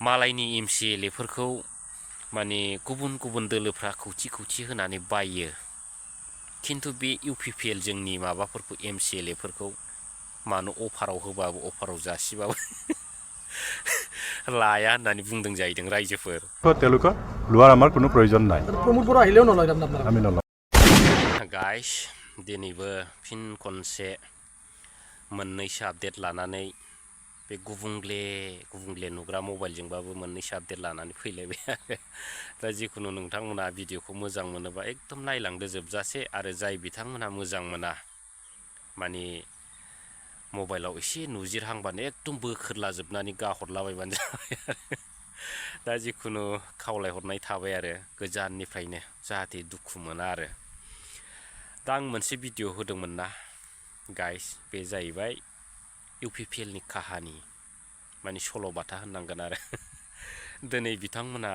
मालायनि MCLAफोरखौ माने गुबुन गुबुन दोलोफ्रा खौथि होनानै बायो खिन्थु बे UPPL जोंनि माबाफोरखौ MCLAफोरखौ मानो अफाराव होबाबो अफाराव जासिबाबो लाया होननानै बुंदों जाहैदों रायजोफोर তেওঁলোকৰ লোৱাৰ আমাৰ কোনো প্ৰয়োজন নাই প্ৰমোদ বৰ আহিলেও নলয় আপোনাক আমি নলওঁ गाइस दिनैबो फिन खनसे मोननैसो आपडेट लानानै बे गुबुंले नुग्रा मबाइलजोंबाबो मोननैसो आपडेट लानानै फैलायबाय आरो दा जिखुनु नोंथांमोना भिडिअखौ मोजां मोनोबा एकदम नायलांदो जोबजासे आरो जाय बिथांमोना मोजां मोना माने मबाइलाव एसे नुजिरहांबानो एकदम बोखोरलाजोबनानै गाहरलाबायबानो जाबाय आरो दा जिखुनु खावलायहरनाय थाबाय आरो गोजाननिफ्रायनो जाहाथे दुखु मोना आरो दा आं मोनसे भिडिअ होदोंमोन ना गाइस बे जाहैबाय UPPLनि काहानि माने सल'बाथा होननांगोन आरो दिनै बिथांमोना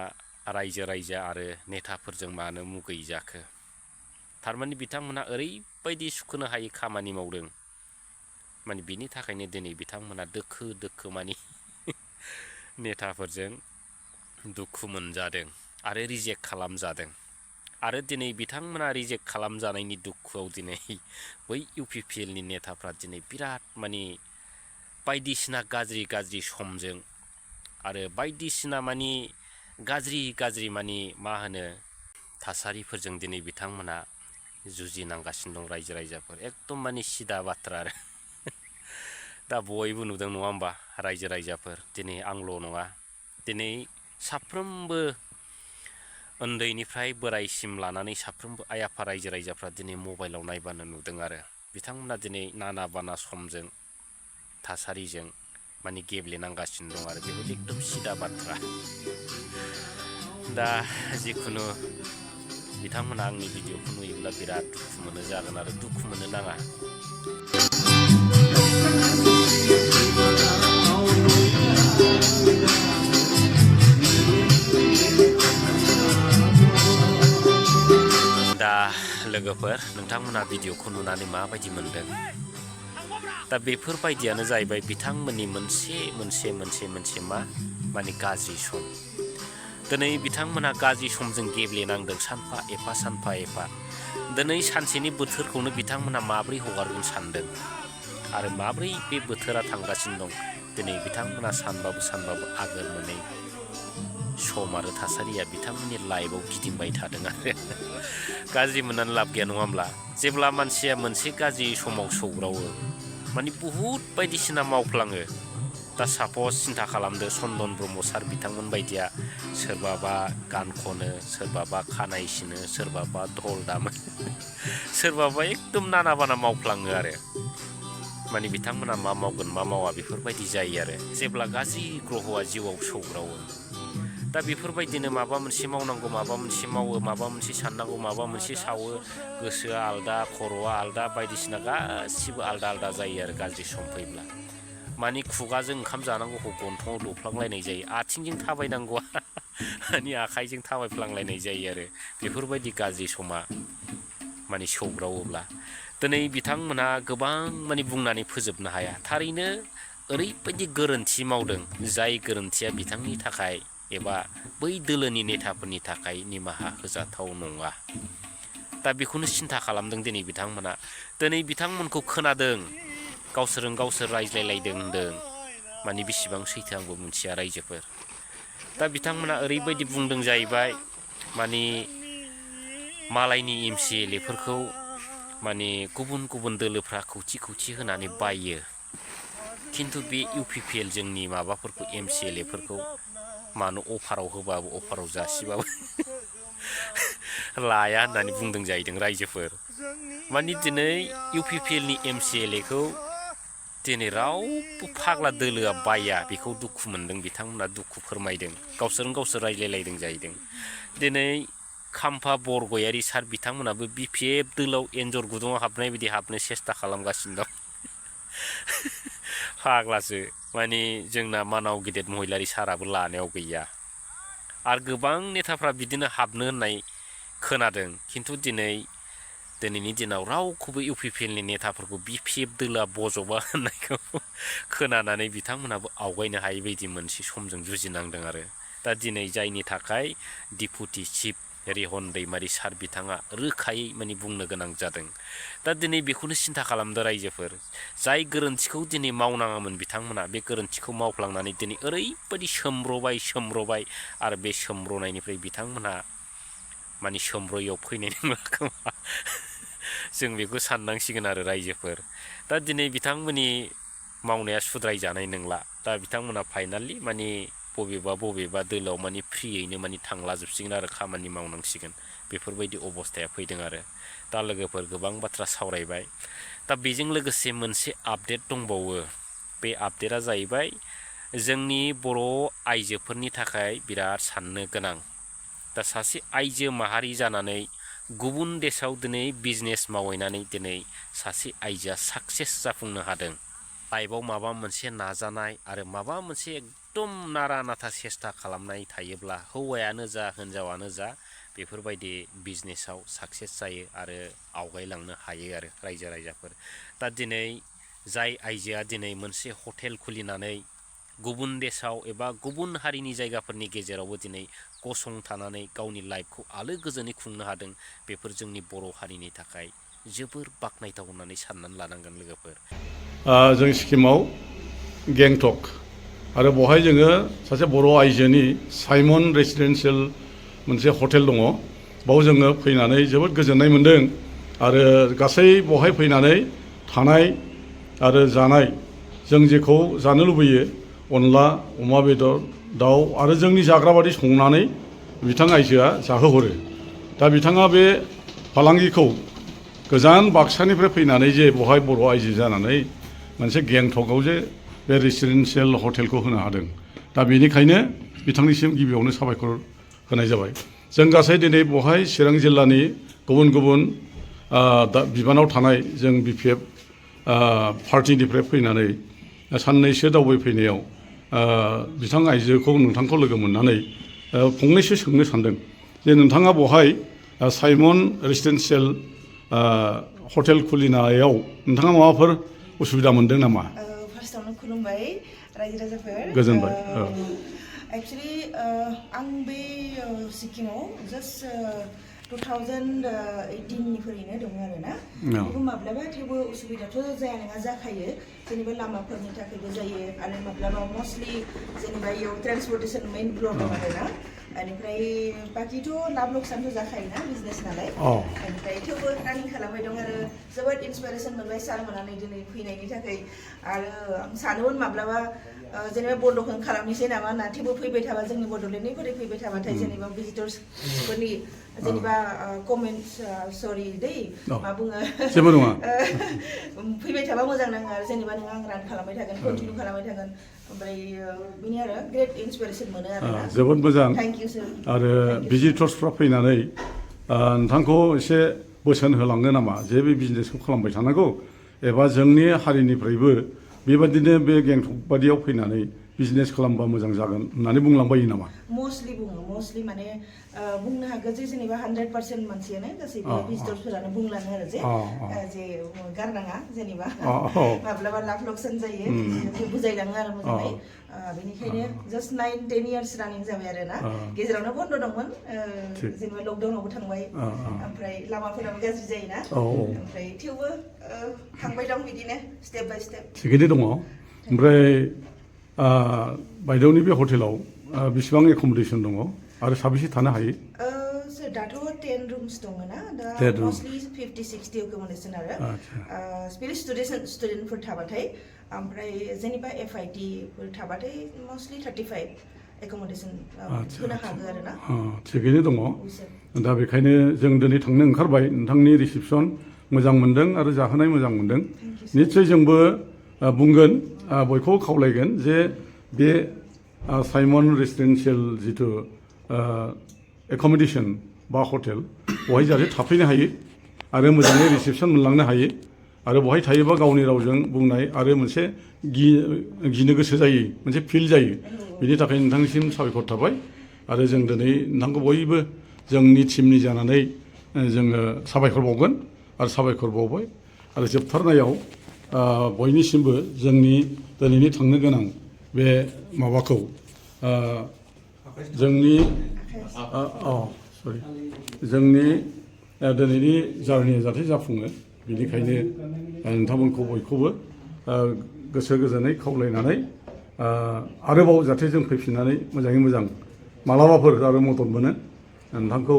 रायजो आरो नेताफोरजों मानो मुगै जाखो थारमाने बिथांमोना ओरैबायदि सुखुनो हायै खामानि मावदों माने बिनि थाखायनो दिनै बिथांमोना दोखो माने नेताफोरजों दुखु मोनजादों आरो रिजेक्ट खालामजादों आरो दिनै बिथांमोना रिजेक्ट खालामजानायनि दुखुआव दिनै बै UPPLनि नेताफ्रा दिनै बिराद माने बायदिसिना गाज्रि समजों आरो बायदिसिना माने गाज्रि माने मा होनो थासारिफोरजों दिनै बिथांमोना जुजिनांगासिनो दं रायजोफोर एकदम माने सिदा बाथ्रा आरो दा बयबो नुदों नङा होमबा रायजोफोर दिनै आंल' नङा दिनै साफ्रोमबो उन्दैनिफ्राय बोरायसिम लानानै साफ्रोमबो आइ आफा रायजोफ्रा दिनै मबाइलाव नायबानो नुदों आरो बिथांमोना दिनै नाना बाना समजों थासारिजों माने गेब्लेनांगासिनो दं आरो बेबो एकदम सिदा बाथ्रा दा जिखुनु बिथांमोना आंनि भिडिअखौ नुयोब्ला बिराद दुखु मोनो जागोन आरो दुखु मोननो नाङा दा लोगोफोर नोंथांमोना भिडिअखौ नुनानै माबायदि मोनदों दा बेफोरबायदियानो जाहैबाय बिथांमोननि मोनसे मा माने गाज्रि सम दिनै बिथांमोना गाज्रि समजों गेब्लेनांदों सानफा एफा दिनै सानसेनि बोथोरखौनो बिथांमोना माब्रै हगारगोन सानदों आरो माब्रै बे बोथोरा थांगासिनो दं दिनै बिथांमोना सानबाबो आगोल मोनै सम आरो थासारिया बिथांमोननि लाइफआव गिदिंबाय थादों आरो गाज्रि मोननानै लाब गैया नङा होमब्ला जेब्ला मानसिया मोनसे गाज्रि समाव सौग्रावो माने बुहुद बायदिसिना मावफ्लाङो दा सापस सिन्था खालामदो चन्दन ब्रह्म सार बिथांमोन बायदिया सोरबाबा गान खनो सोरबाबा खानाय सिनो सोरबाबा धल दामो सोरबाबा एकदम नाना बाना मावफ्लाङो आरो माने बिथांमोना मा मावगोन मा मावा बेफोरबायदि जायो आरो जेब्ला गाज्रि ग्रहआ जिउआव सौग्रावो दा बेफोरबायदिनो माबा मोनसे मावनांगौ माबा मोनसे मावो माबा मोनसे साननांगौ माबा मोनसे सावो गोसोआ आलदा खर'आ आलदा बायदिसिना गासिबो आलदा जायो आरो गाज्रि सम फैब्ला माने खुगाजों ओंखाम जानांगौखौ गन्थङाव दौफ्लांलायनाय जायो आथिंजों थाबायनांगौआ माने आखाइजों थाबायफ्लांलायनाय जायो आरो बेफोरबायदि गाज्रि समा माने सौग्रावोब्ला दिनै बिथांमोना गोबां माने बुंनानै फोजोबनो हाया थारैनो ओरैबायदि गोरोन्थि मावदों जाय गोरोन्थिया बिथांनि थाखाय एबा बै दोलोनि नेताफोरनि थाखाय निमाहा होजाथाव नङा दा बेखौनो सिन्था खालामदों दिनै बिथांमोना दिनै बिथांमोनखौ खोनादों गावसोरजों गावसोर रायज्लायलायदों होनदों माने बेसेबां सैथो आंबो मिथिया रायजोफोर दा बिथांमोना ओरैबायदि बुंदों जाहैबाय माने मालायनि MCLAफोरखौ माने गुबुन दोलोफ्रा खौथि होनानै बायो खिन्थु बे UPPL जोंनि माबाफोरखौ MCLAफोरखौ मानो अफाराव होबाबो अफाराव जासिबाबो लाया होननानै बुंदों जाहैदों रायजोफोर माने दिनै UPPLनि MCLAखौ दिनै रावबो फाग्ला दोलोआ बाया बेखौ दुखु मोनदों बिथांमोना दुखु फोरमायदों गावसोरजों गावसोर रायज्लायलायदों जाहैदों दिनै खाम्फा बरगयारि सार बिथांमोनाबो BPF दोलोआव एन्जर गुदुङाव हाबनाय बायदि हाबनो सेस्था खालामगासिनो दं फाग्लासो माने जोंना मानाव गेदेर महिलारि साराबो लानायाव गैया आरो गोबां नेताफ्रा बिदिनो हाबनो होननाय खोनादों खिन्थु दिनै दिनैनि दिनाव रावखौबो इउपिपिएलनि नेताफोरखौ बिपिएफ दोलोआ बज'बा होननायखौ खोनानानै बिथांमोनहाबो आवगायनो हायै बायदि मोनसे समजों जुजिनांदों आरो दा दिनै जायनि थाखाय डिपुटि चिफ रिहन दैमारि सार बिथाङा रोखायै माने बुंनो गोनां जादों दा दिनै बेखौनो सिन्था खालामदों रायजोफोर जाय गोरोन्थिखौ दिनै मावनाङामोन बिथांमोना बे गोरोन्थिखौ मावफ्लांनानै दिनै ओरैबायदि सोमब्रबाय आरो बे सोमब्रनायनिफ्राय बिथांमोनहा माने सोमब्र'याव फैनाय नंला खोमा जों बेखौ साननांसिगोन आरो रायजोफोर दा दिनै बिथांमोननि मावनाया सुद्रायजानाय नंला दा बिथांमोना फाइनालि माने बबेबा दोलोआव माने फ्रियैनो माने थांलाजोबसिगोन आरो खामानि मावनांसिगोन बेफोरबायदि अबस्थाया फैदों आरो दा लोगोफोर गोबां बाथ्रा सावरायबाय दा बेजों लोगोसे मोनसे आपडेट दंबावो बे आपडेटआ जाहैबाय जोंनि बर' आइजोफोरनि थाखाय बिराद साननो गोनां दा सासे आइजो माहारि जानानै गुबुन देशाव दिनै बिजनेस मावहैनानै दिनै सासे आइजोआ साक्सेस जाफुंनो हादों लाइफआव माबा मोनसे नाजानाय आरो माबा मोनसे एकदम नारा नाथा सेस्था खालामनाय थायोब्ला हौवायानो जा हिनजावानो जा बेफोरबायदि बिजनेसाव साक्सेस जायो आरो आवगायलांनो हायो आरो रायजो राजाफोर दा दिनै जाय आइजोआ दिनै मोनसे हटेल खुलिनानै गुबुन देशाव एबा गुबुन हारिनि जायगाफोरनि गेजेरावबो दिनै गसंथानानै गावनि लाइफखौ आलो गोजोनै खुंनो हादों बेफोर जोंनि बर' हारिनि थाखाय जोबोर बाख्नायथाव होननानै साननानै लानांगोन लोगोफोर जों सिक्किमाव गेंटक आरो बहाय जोङो सासे बर' आइजोनि साइमन रेसिडेन्सियेल मोनसे हटेल दङ बाव जोङो फैनानै जोबोद गोजोननाय मोन्दों आरो गासै बहाय फैनानै थानाय आरो जानाय जों जेखौ जानो लुबैयो अनला अमा बेदर दाउ आरो जोंनि जाग्रा बादि संनानै बिथां आइजोआ जाहोहरो दा बिथाङा बे फालांगिखौ गोजान बाक्सानिफ्राय फैनानै जे बहाय बर' आइजो जानानै मोनसे गेंटकआव जे बे रेसिडेन्सियेल हटेलखौ होनो हादों दा बेनिखायनो बिथांनिसिम गिबियावनो साबायखर होनाय जाबाय जों गासै दिनै बहाय चिरां जिल्लानि गुबुन गुबुन बिबानाव थानाय जों बिपिएफ पार्टिनिफ्राय फैनानै साननैसो दावबायफैनायाव बिथां आइजोखौ नोंथांखौ लोगो मोननानै फंनैसो सोंनो सानदों जे नोंथाङा बहाय साइमन रेसिडेन्सियेल हटेल खुलिनायाव नोंथाङा माबाफोर उसुबिदा मोनदों नामा? फार्स्टआवनो खुलुमबाय रायजो राजाफोर गोजोनबाय एक्चुअली आं बे सिक्किमाव जास्ट 2018 निफ्रायनो दङ आरो ना बेबो माब्लाबा थेवबो उसुबिदाथ' जाया नङा जाखायो जेनेबा लामाफोरनि थाखायबो जायो आरो माब्लाबा मस्टलि जेनेबा इयाव ट्रेन्सपर्टेसन मेइन प्रब्लेम आरो ना बेनिफ्राय बाखिथ' लाब लकसानथ' जाखायोना बिजनेस नालाय बेनिफ्राय थेवबो रानिं खालामबाय दं आरो जोबोद इन्सपिरेसन मोनबाय सार मोननानै दिनै फैनायनि थाखाय आरो आं सानोमोन माब्लाबा जेनेबा बन्द'खौनो खालामनोसै नामा होनना थेवबो फैबाय थाबा जोंनि बड'लेण्डनिफ्राय फैबाय थाबाथाय जेनेबा भिजिटर्सफोरनि जेनेबा कमेन्ट सरि दै मा बुङो जेबो नङा फैबाय थाबा मोजां नाङो आरो जेनेबा नों आं रान खालामबाय थागोन कन्टिनिउ खालामबाय थागोन ओमफ्राय बेनि आरो ग्रेट इन्सपिरेसन मोनो आरो जोबोद मोजां थेंक इउ सार आरो भिजिटर्सफ्रा फैनानै नोंथांखौ एसे बोसोन होलाङो नामा जे बे बिजनेसखौ खालामबाय थानांगौ एबा जोंनि हारिनिफ्रायबो बेबादिनो बे गेंटक बादियाव फैनानै बिजनेस खालामबा मोजां जागोन होननानै बुंलांबायो नामा? मस्टलि बुङो मस्टलि माने बुंनो हागोन जे जेनेबा 100% मानसियानो गासैबो भिजिटर्सफोरानो बुंलाङो आरो जे गारनाङा जेनेबा माब्लाबा लाख लकसान जायो बुजायलाङो आरो मोजाङै बेनिखायनो जास्ट 9-10 इयार्स रानिं जाबाय आरो ना गेजेरावनो बन्द' दंमोन जेनेबा लकडाउनावबो थांबाय ओमफ्राय लामाफोराबो गाज्रि जायोना ओमफ्राय थेवबो थांबाय दं बिदिनो स्टेप बाय स्टेप थिगैनो दङ ओमफ्राय बायदेवनि बे हटेलाव बेसेबां एकमडेसन दङ आरो साबेसे थानो हायो? दाथ' 10 रुम्स दङ ना दा मस्टलि 50-60 एकमडेसन आरो स्पेसियेलि स्टुडेन्टफोर थाबाथाय ओमफ्राय जेनेबा FIT फोर थाबाथाय मस्टलि 35 एकमडेसन होनो हागौ आरो ना थिगैनो दङ दा बेखायनो जों दिनै थांनो ओंखारबाय नोंथांनि रिसिपसन मोजां मोनदों आरो जाहोनाय मोजां मोनदों निस्सय जोंबो बुंगोन बयखौबो खावलायगोन जे बे साइमन रेसिडेन्सियेल जिथु एकमडेसन बा हटेल बहाय जाहाथे थाफैनो हायो आरो मोजाङै रिसिपसन मोनलांनो हायो आरो बहाय थायोबा गावनि रावजों बुंनाय आरो मोनसे गिनो गोसो जायो मोनसे फिल जायो बिनि थाखाय नोंथांनिसिम साबायखर थाबाय आरो जों दिनै नोंथांखौ बयबो जोंनि टिमनि जानानै जोङो साबायखर बावगोन आरो साबायखर बावबाय आरो जोबथारनायाव बयनिसिमबो जोंनि दिनैनि थांनो गोनां बे माबाखौ जोंनि जोंनि दिनैनि जार्निया जाहाथे जाफुङो बेनिखायनो नोंथांमोनखौ बयखौबो गोसो गोजोनै खावलायनानै आरोबाव जाहाथे जों फैफिननानै मोजाङै मोजां मालाबाफोर आरो मदद मोनो नोंथांखौ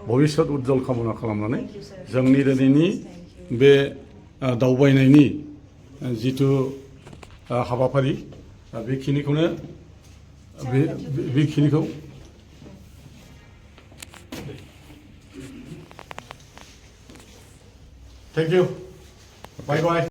भबिष्यत उज्जवल कामना खालामनानै जोंनि दिनैनि बे दावबायनायनि जिथु हाबाफारि बेखिनिखौनो बेखिनिखौ थेंक इउ बाय बाय